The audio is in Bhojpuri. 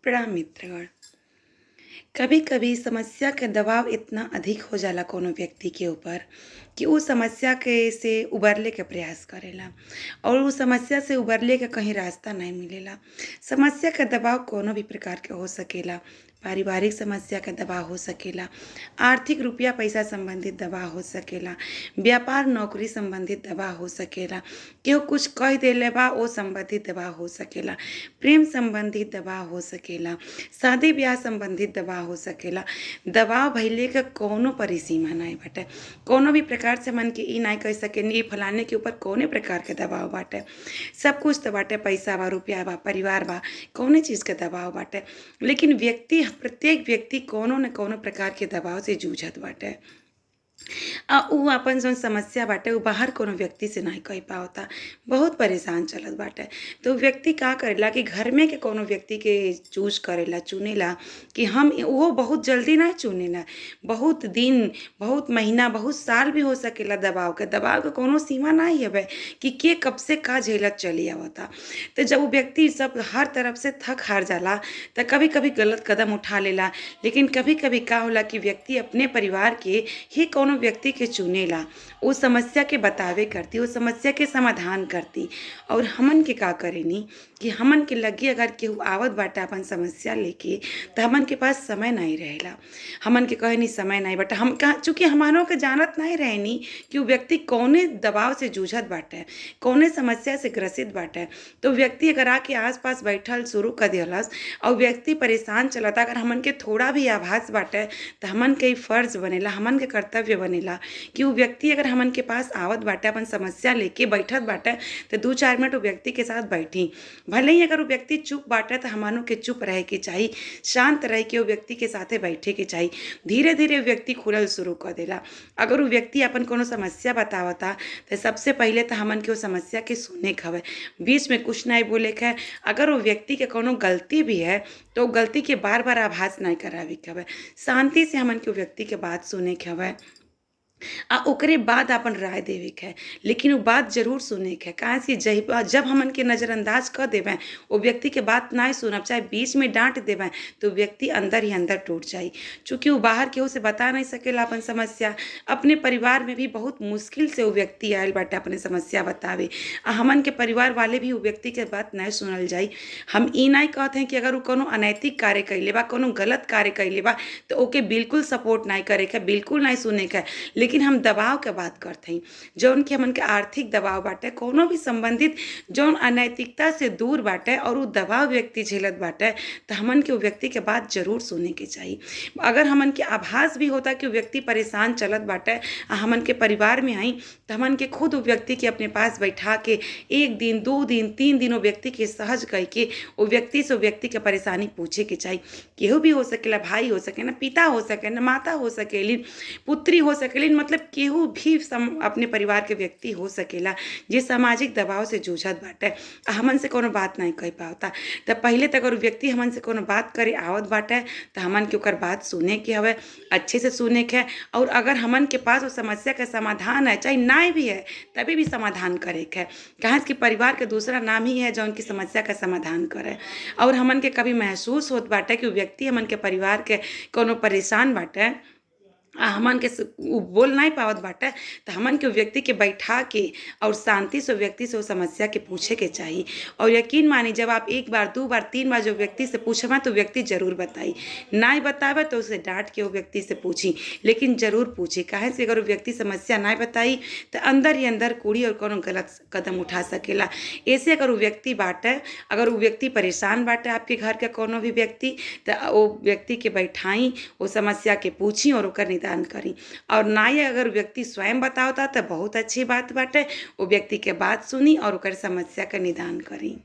प्रणाम मित्रगण। कभी कभी समस्या के दबाव इतना अधिक हो जाला कोनो व्यक्ति के ऊपर कि उ समस्या के से उबरले के प्रयास करेला और उ समस्या से उबरले के कहीं रास्ता नहीं मिलेला। समस्या के दबाव कोनो भी प्रकार के हो सकेला। पारिवारिक समस्या के दबाव हो सकेला, आर्थिक रुपया पैसा संबंधित दबाव हो सकेला, व्यापार नौकरी संबंधित दबाव हो सकेला, केहू कुछ कह देले बा ओ संबंधित दबाव हो सकेला, प्रेम संबंधित दबाव हो सकेला, शादी ब्याह संबंधित दबाव हो सकेला। दबाव भइले के कौनो परिसीमा नाही बाटे। कौनो भी प्रकार से मन के ई नाही कह सकेनी फलाने के ऊपर कौने प्रकार के दबाव बाटे। सब कुछ त बाटे, पैसा बा, रुपया बा, परिवार बा, कौने चीज़ के दबाव बाटे, लेकिन व्यक्ति प्रत्येक व्यक्ति कौनो न कौनो प्रकार के दबाव से जूझत बाटे। आ उ आपन जौन समस्या बाटे उ बाहर कोनो व्यक्ति से नाही कह पावता, बहुत परेशान चलत बाटे। तो व्यक्ति का करेला कि घर में के कोनो व्यक्ति के चूज़ करेला, चुनेला कि हम उहो बहुत जल्दी ना चुनेला, बहुत दिन, बहुत महीना, बहुत साल भी हो सकेला। दबाव के कोनो सीमा नाही हवे कि के कब से का झेलत चली आवता। तो जब उ व्यक्ति सब हर तरफ से थक हार जाला त कभी कभी गलत कदम उठा लेला। लेकिन कभी कभी का होला कि व्यक्ति अपने परिवार के ही कोनो व्यक्ति के चुनेला, वो समस्या के बतावे करती, वो समस्या के समाधान करती। और हमन के का करेनी कि हमन के लगे अगर केहू आवत बाटे अपन समस्या लेके त हमन के पास समय नहीं रहेला। हमन के कहेनी समय नहीं बाटे, हम कहा चूँकि हमनों के जानत नहीं रहेनी कि उ व्यक्ति कौने दबाव से जूझत बाटे, कौने समस्या से ग्रसित बाटे। तो व्यक्ति अगर आके आस पास बैठल शुरू कर दिहलस और व्यक्ति परेशान चलता, अगर हमन के थोड़ा भी आभास बाटे त हमन के ई फर्ज बनेला, हमन के कर्तव्य बनेला कि उ व्यक्ति अगर हमन के पास आवत बाटे, अपन समस्या लेके बैठत बाटे त 2-4 मिनट उ व्यक्ति के साथ बैठी। भले ही अगर उ व्यक्ति चुप बाटे त हमनों के चुप रहे के चाही, शांत रह के उ व्यक्ति के साथे बैठे के चाही। धीरे धीरे व्यक्ति खुलल शुरू कर देला। अगर उ व्यक्ति अपन कोनो समस्या बतावता त सबसे पहिले त हमन के उ समस्या के सुने के हवे, बीच में कुछ नहीं बोले के है। अगर उ व्यक्ति के कोनो गलती भी है तो उ गलती के बार बार आभास नहीं करावे के हवे। शांति से हमन के उ व्यक्ति के बात सुने के हवे आ ओकरे बाद आपन राय देवे के है, लेकिन उ बात जरूर सुने के है। काहे से जब हमन के नज़रअंदाज कर देबै, ओ व्यक्ति के बात नाहीं सुनब, चाहे बीच में डाँट देबै, तो व्यक्ति अंदर ही अंदर टूट जाई। चूँकि उ बाहर केहू से बता नहीं सकेला अपन समस्या, अपने परिवार में भी बहुत मुश्किल से उ व्यक्ति आयल बाटे अपने समस्या बतावे, आ हमन के परिवार वाले भी उ व्यक्ति के बात नहीं सुनल जाई। हम ई नहीं कहत हैं कि अगर उ कोनो अनैतिक कार्य कइले बा, कोनो गलत कार्य कइले बा तो ओके बिल्कुल सपोर्ट नहीं करे के, बिल्कुल नहीं सुने के, लेकिन हम दबाव के बात करत हई, जौन कि हमन के आर्थिक दबाव बाटे, कोनो भी संबंधित जौन अनैतिकता से दूर बाटे और उ दबाव व्यक्ति झेलत बाटे त हमन के उ व्यक्ति के बात जरूर सुने के चाही। अगर हमन के आभास भी होता कि उ व्यक्ति परेशान चलत बाटे आ हमन के परिवार में आई त हमन के खुद उ व्यक्ति के अपने पास बैठा के 1 दिन, 2 दिन, 3 दिन उ व्यक्ति के सहज कह के उ व्यक्ति से उ व्यक्ति के परेशानी पूछे के चाही। केहू भी हो सकेला, भाई हो सकेला, पिता हो सकेला, माता हो सकेली, पुत्री हो सकेली, मतलब केहू भी अपने परिवार के व्यक्ति हो सकेला जे सामाजिक दबाव से जूझत बाटे आ हमन से कोनो बात नहीं कह पावता। त पहिले त अगर उ व्यक्ति हमन से कोनो बात करे आवत बाटे त हमन के ओकर बात सुने के हवे, अच्छे से सुने के है। और अगर हमन के पास वो समस्या के समाधान है, चाहे ना भी है, तभी भी समाधान करे के है। काहे कि परिवार के दूसरा नाम ही है जौन की समस्या का समाधान करे। और हमन के कभी महसूस होत बाटे कि उ व्यक्ति हमन के परिवार के कोनो परेशान बाटे आ हमन के उ बोल नहीं पावत बाटे त हमन के उ व्यक्ति के बैठा के और शांति से व्यक्ति से उ समस्या के पूछे के चाही। और यकीन मानी जब आप 1 बार, 2 बार, 3 बार जो व्यक्ति से पूछबा तो व्यक्ति जरूर बताई, नहीं बतावे तो उसे डांट के उ व्यक्ति से पूछी, लेकिन जरूर पूछी। काहे से अगर उ व्यक्ति समस्या नहीं बताई त अंदर ही अंदर कुढ़ी और कोनो गलत कदम उठा सकेला। ऐसे अगर उ व्यक्ति बाटे, अगर उ व्यक्ति परेशान बाटे आपके घर के कोनो भी व्यक्ति, त ओ व्यक्ति के बैठाई, वो समस्या के पूछी और ओकर निदान करी। और ना ही अगर व्यक्ति स्वयं बतावता त बहुत अच्छी बात बाटे, वो व्यक्ति के बात सुनी और ओकर समस्या के निदान करी।